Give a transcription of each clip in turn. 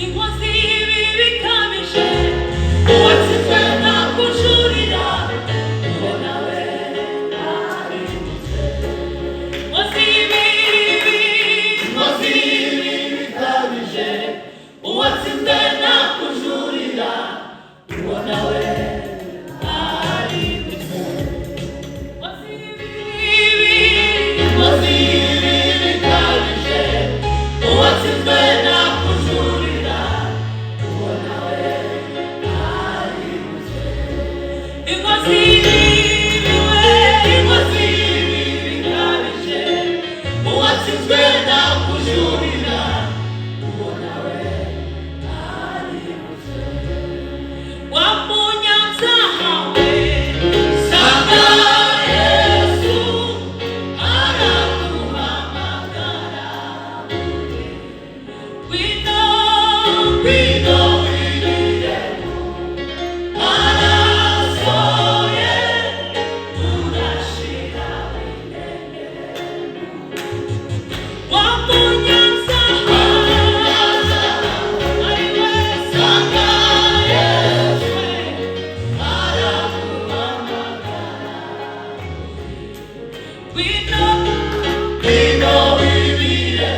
Inkozi y'ibibi bikabije, uwatsinzwe ntakujurira, uwo nawe arimbutse. Inkozi y'ibibi, inkozi y'ibibi bikabije, uwatsinzwe ntakujurira, uwo nawe arimbutse. Inkozi y'ibibi, inkozi y'ibibi bikabije, uwatsinzwe ntakujurira, uwo nawe arimbutse. Inkozi y'ibibi we, inkozi y'ibibi bikabije, uwatsinzwe ntakujurira, uwo nawe arimbutse. Wa munyabyaha we, sanga Yesu araguhamagara. Ngwino, ngwino wirire maraso ye, urashira. Wa munyabyaha ari we, sanga Yesu araguhamagara. Ngwino, ngwino wibire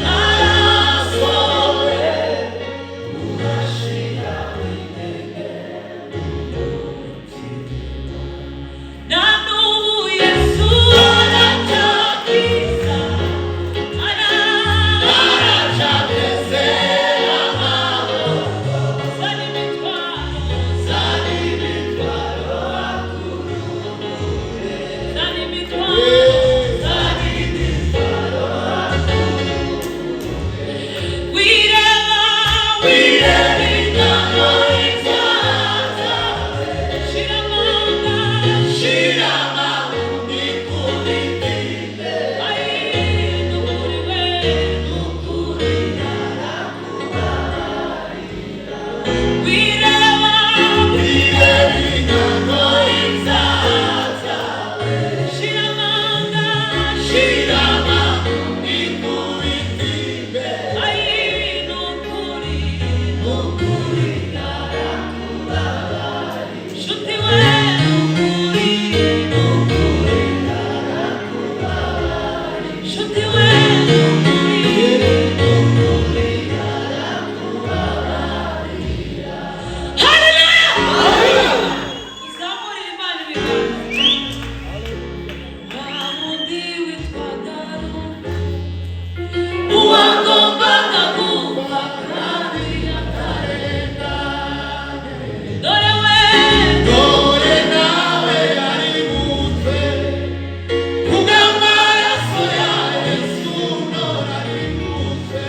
maraso ye, urashira intege. Na n'ubu Yesu aracyakiza, aracyateze amaboko. Zana imitwaro, zana imitwaro akuruhure, zana imitwaro, zana imitwaro akuruhure. Wireba, wireba ingano y'ibyaha, shira amanga, shira amanga ikubitire. Ai, nukuri we, nukuri arakubabarira. Wireba, wireba ingano y'ibyaha byawe, shira amanga, shira amanga ikubitire. Ai, nukuri, nukuri arakubabarira. Nshuti we, nukuri, nukuri arakubabarira. Nshuti we, nukuri, nukuri arakubabarira. Haleluya! Uzamurire Imana ibiganza. Wa wundi witwaga Rufu, uwagombaga gupfa kandi akarengane, dore we, Dore nawe arimbutse, kubw'amaraso ya Yesu none arimbutse.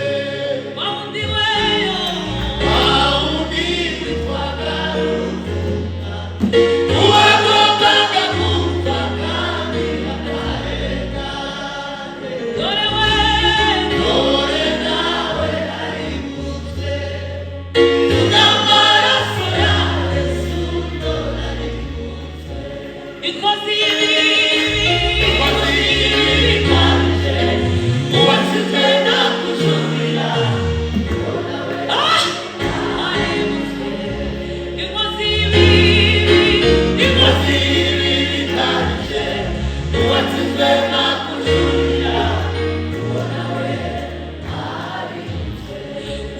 Wa wundi we yo, Wa wundi witwaga Rupfu, uwagombaga gupfa kandi akarengane, dore we, dore nawe arimbutse, kubw'amaraso ya Yesu none arimbutse. Inkozi y'ibibi, Inkozi y'ibibi bikabije, uwatsinzwe ntakujurira. Ah! Arimbutse. Inkozi y'ibibi, Inkozi y'ibibi bikabije, uwatsinzwe ntakujurira, uwo nawe arimbutse.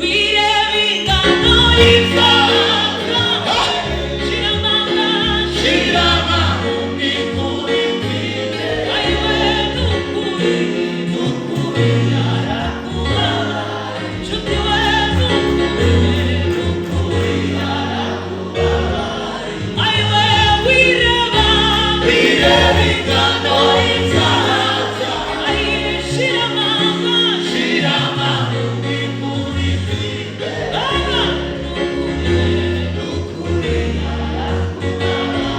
Wireba ingano y'ibyaha, shira amanga, Shira amanga ikubitire. Ai we, nukuri, nukuri arakubabarira. Nshuti we, nukuri, nukuri arakubabarira. Ai we, wireba, Wireba ingano y'ibyaha byawe, ai shira amanga, shira amanga ikubitire. Baba, nukuri, Nukuri arakubabarira.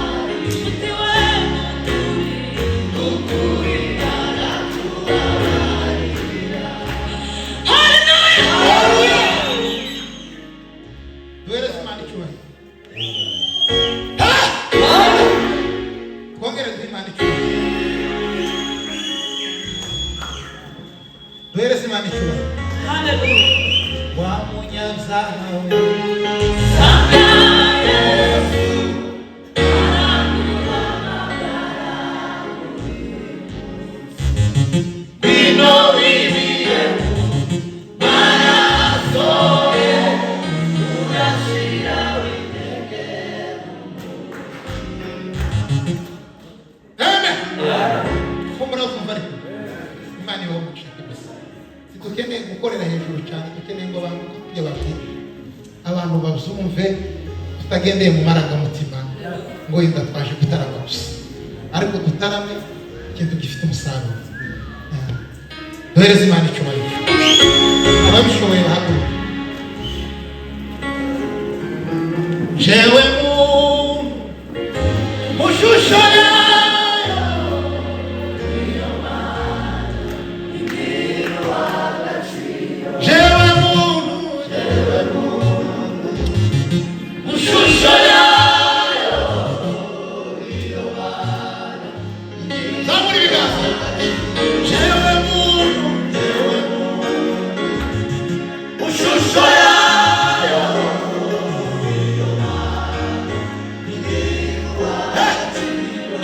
Nshuti we, nukuri. Nukuri arakubabarira. Haleluya! Duhereze Imana icyubahiro. Twongere duhe Imana icyubahiro. Duhereze Imana icyubahiro. Haleluya! Wa munyabyaha we. Sanga Yesu. Ngwino wibiye mu maraso ye, urashira witege. Amen. Ko murabyumva ariko Imana ibahe umugisha kabisa. Ntidukeneye gukorera hejuru cyane, dukeneye ngo abantu tujye babwire abantu babyumve, tutagendeye mu marangamutima ngo yenda twaje gutarama gusa, ariko dutarame ikintu gifite umusaruro. Duhereze Imana icyubahiro. Ababishoboye bahaguruke. Jewe mu shusho yayo. Jewe muntu, jewe muntu, mu shusho yayo. Zamura ibiganza. Jewe muntu, jewe muntu, mu shusho yayo.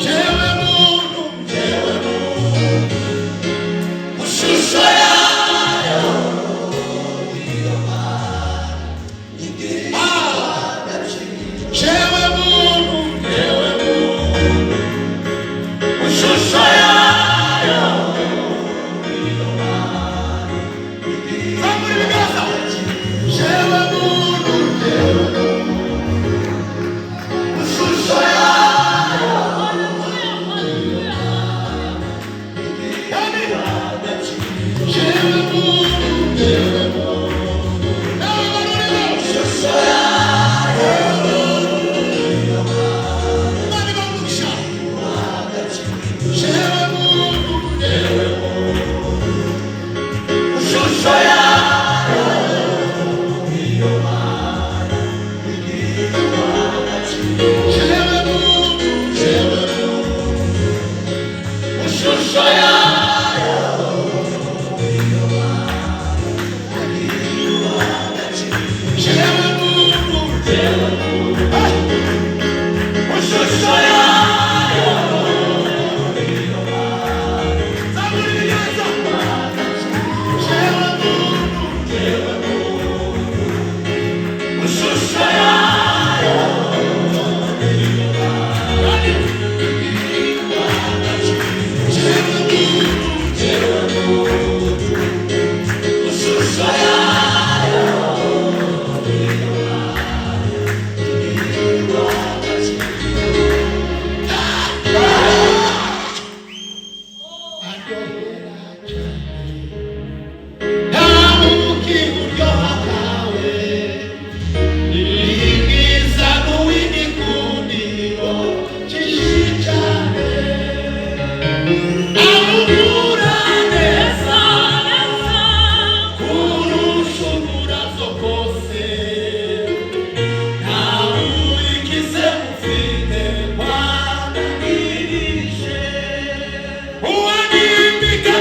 Jewe muntu, jewe muntu, mu shusho yayo. Ah! Jewe muntu, jewe muntu, mu shusho yayo. Zamura ibiganza. Jewe muntu, jewe muntu, mu shusho yayo. Jewe muntu, jewe muntu, nawe barurimo. Shusho yayo. Imana ibahe umugisha. Jewe muntu, jewe muntu, shusho yayo. Jewe muntu, jewe muntu, shusho yayo. Jewe muntu, jewe muntu, shusho yayo. Zamura ibiganza. Jewe muntu, jewe muntu, shusho yayo. Jewe muntu, jewe muntu, shusho yayo. Aryohera cyane. Nta buki buryoha nkawe. Ni mwiza n'uw'igikundiro cyinshi cyane. Amukura neza kurusha umurazo kose. Nta burikize mufite wananirije. Uwanimbika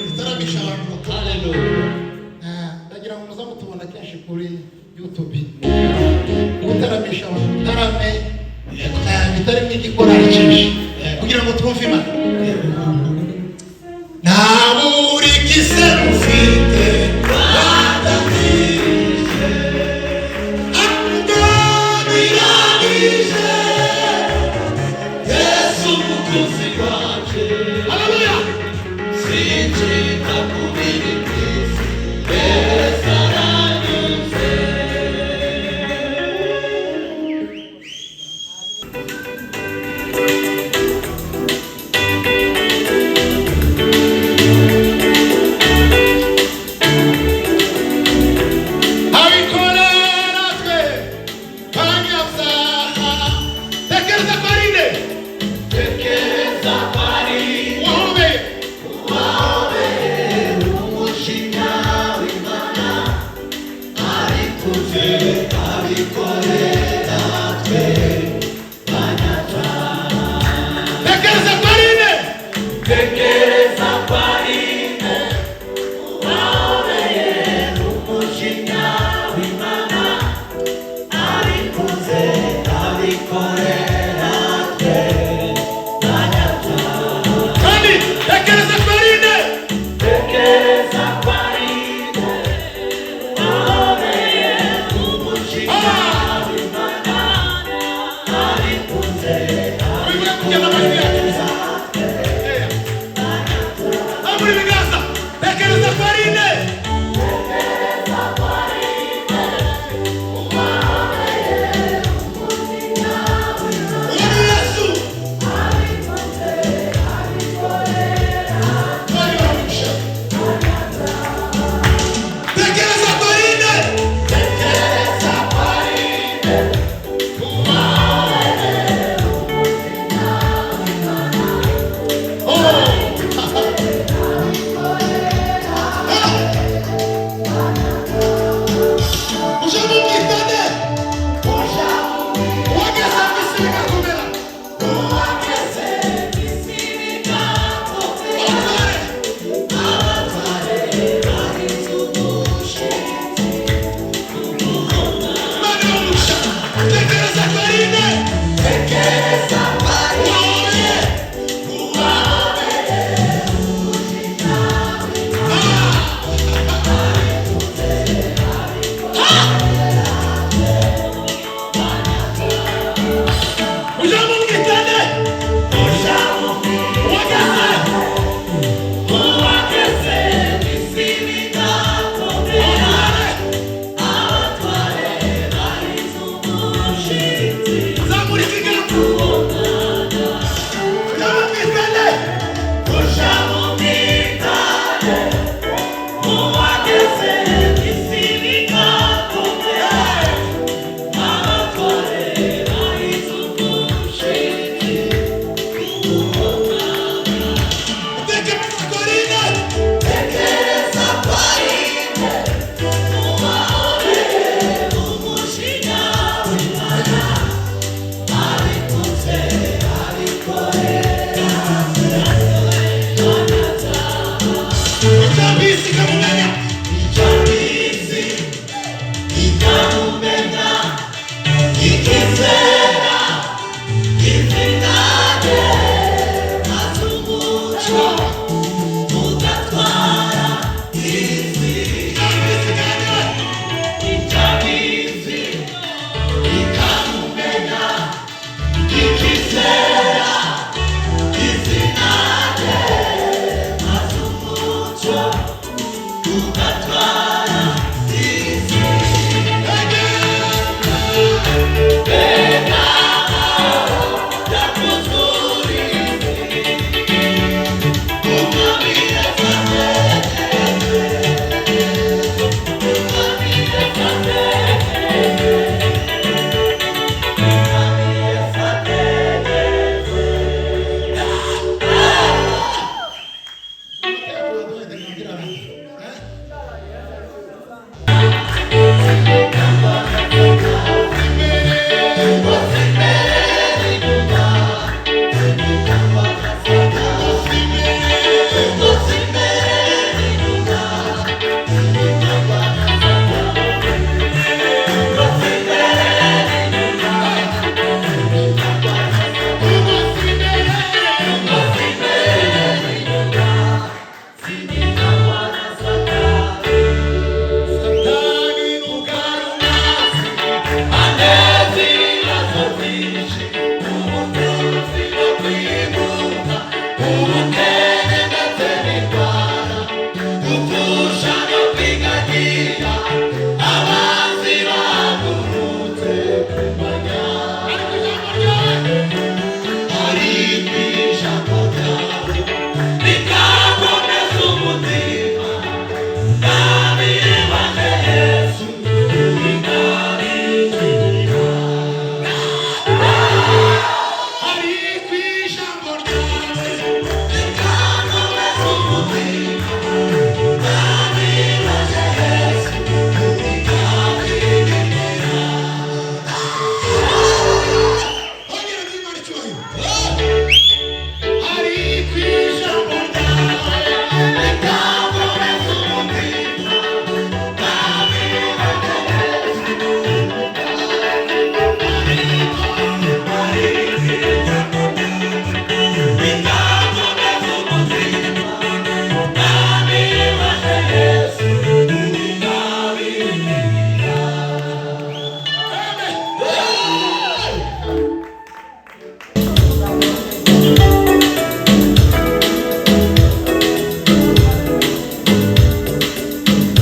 Itaramisha abantu. Ndagira ngo muza mutubona kenshi kuri YouTube gutaramisha abantu, mutarame bitarimo igikorari cyinshi kugira ngo twumve Imana. Nta buri kise ufite.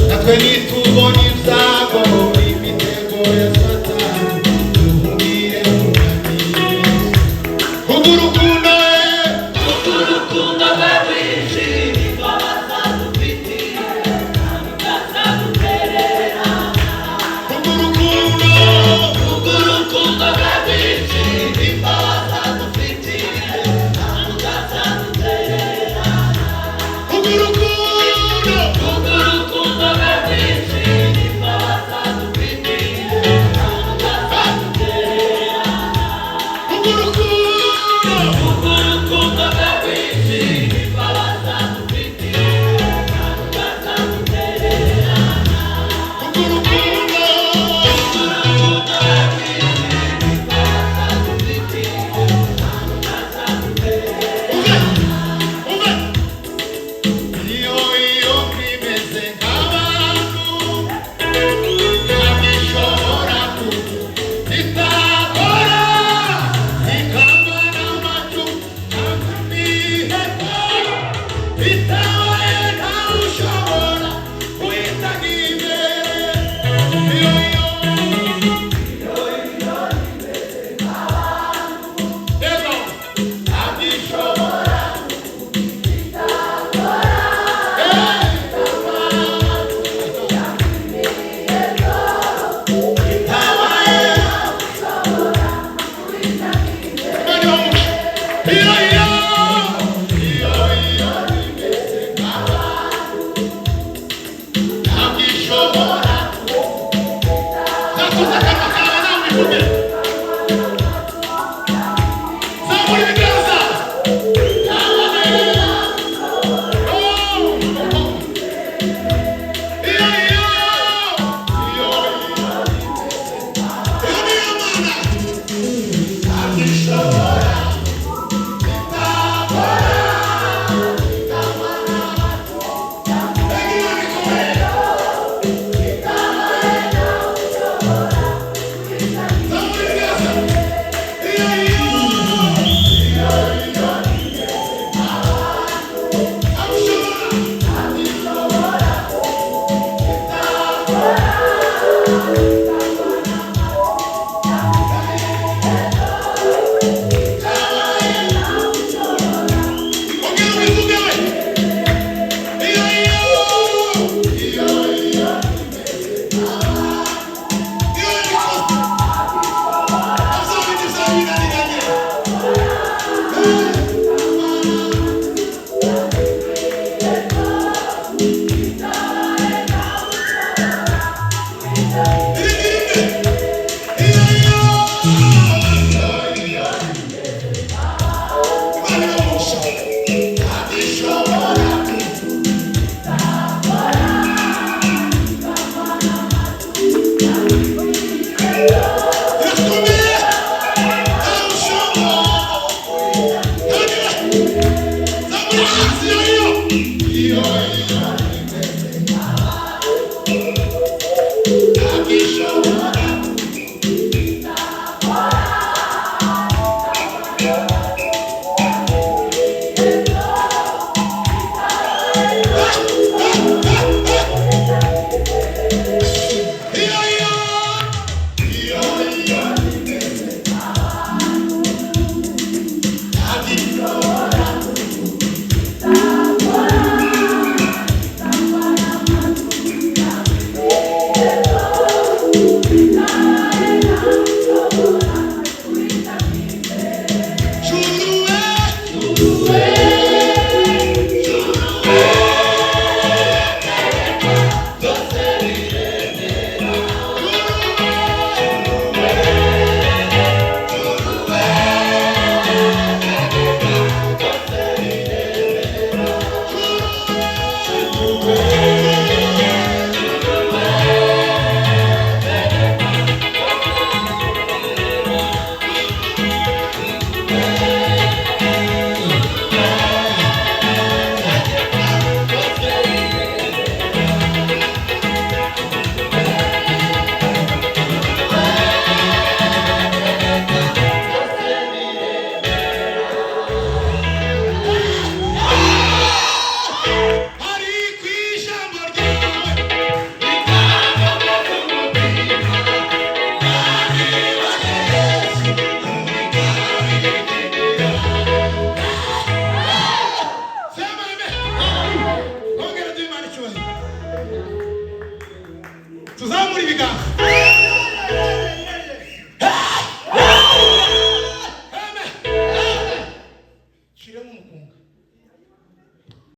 Natwe nitubona ibyago imitego ya Satani duhungire mu Mwami Yesu. Kubw'urukundo rwe Urukundo rwe rwinshi imbabazi adufitiye ntazadutererana. Kubw'urukundo Urukundo rwe rwinshi imbabazi adufitiye ntazadutererana. Kubw'urukundo Urukundo rwe rwinshi Ntabishobora. Iyo, iyo. Iyo, iyo, imeze. Ntabishobora. Juruwe. Ari ku ijambo ryawe. Sema amen. Ongera duhe Imana icyubahiro. Tuzamure ibiganza.